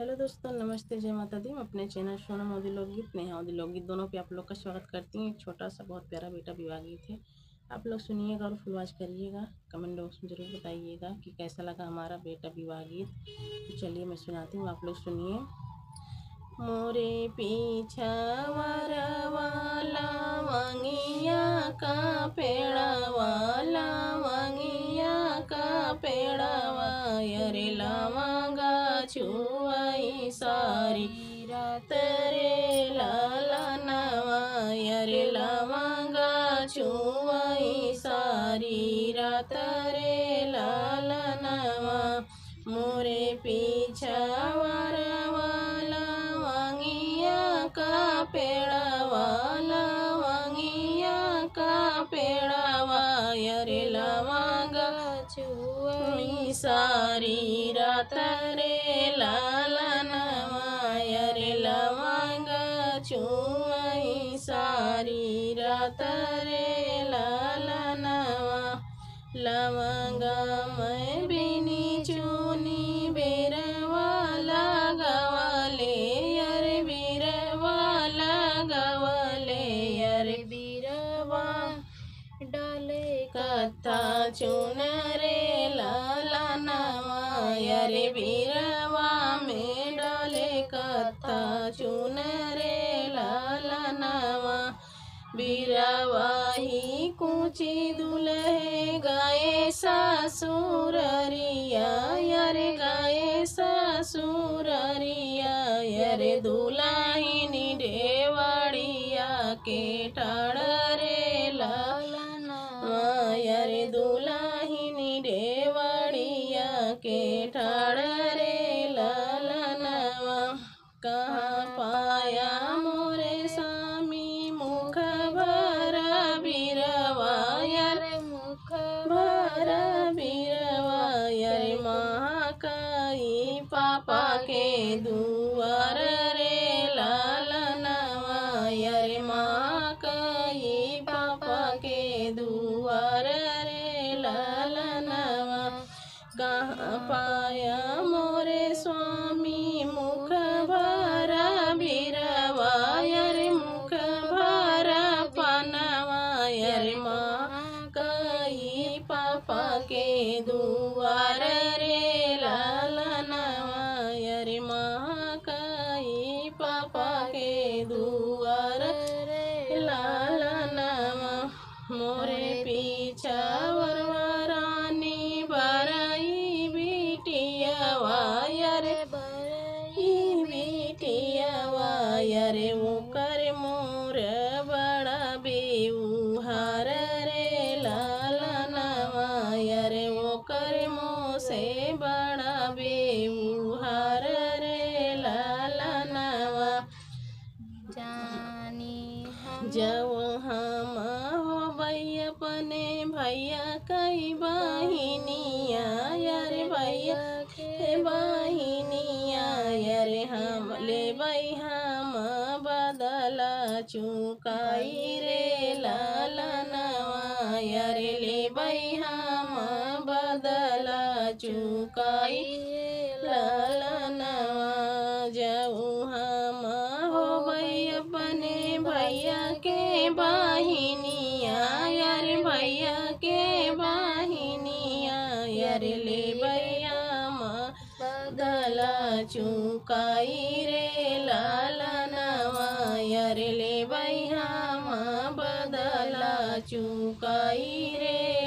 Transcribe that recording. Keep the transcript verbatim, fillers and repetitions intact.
हेलो दोस्तों, नमस्ते, जय माता दी। मैं अपने चैनल सोनम अवधी लोकगीत, नेहा अवधी लोकगीत दोनों पे आप लोग का स्वागत करती हूँ। एक छोटा सा बहुत प्यारा बेटा विवाह गीत है, आप लोग सुनिएगा और फुलवाज करिएगा, कमेंट बॉक्स में जरूर बताइएगा कि कैसा लगा हमारा बेटा विवाह गीत। तो चलिए मैं सुनाती हूँ, आप लोग सुनिए। मोरे पीछा वरवाला मंगिया का पेड़वा, लवंगिया का पेड़वा, अरे लवंगा छुअई सारी रात रे लालनवा, अरे लवंगा छुअई सारी रात रे लालनवा। मोरे पीछा वरवा लवंगिया का पेड़वा, लवंगिया का पेड़वा, अरे लवंगा छुअई सारी रात रे लालनवा, अरे लवंगा छुअई सारी रात रे लालनवा। लवंगा मैं बिनी चुनी बेरवा लगवले, अरे बेरवा लगवले, अरे बेरवा डाले कत्था चुनरे लालनवा, अरे बेरवा में डाले कत्था चुनरे लालनवा। बेरवा ही कुची दुलहे गए ससुररिया, अरे गए ससुररिया, अरे दुलहिन डेवड़िया के ठाड़ रे लालनवा, अरे दुलहिन डेवड़िया के ठाड़ रे लालनवा। कहाँ पाया मोरे स्वामी मुख भरा बेरवा, अरे मुख भरा बेरवा, अरे महाकाई पापा के दुआर रे लालनवा, अरे महाकाई पापा के दुआर रे लालनवा। कहाँ पाया मोरे स्वामी मुख भरा बेरवा, अरे मुख भरा पनवा, अरे महाकाई पापा के दुआर रे लालनवा, अरे महाकाई पापा के दुआर रे लालनवा। मोरे पीछा वरवा रानी बरई बिटियवा, अरे बरई बिटियवा, अरे ओकर मोर बड़ा बेउहार रे लालनवा, अरे ओकर मोसे बड़ा बेउहार रे लालनवा। जानी हम जब हम होबई अपने भैया कई बहिनिया, अरे भैया के बहिनिया, अरे हम लेबई हम बदला चुकाई रे लालनवा, अरे लेबई हम बदला चुकाई रे लालनवा। जऊ हम होबई अपने भैया के बहिनिया, अरे भैया के बहिनिया, अरे लेबई हम बदला चुकाई रे लालनवा, अरे लेबई हम बदला चुकाई रे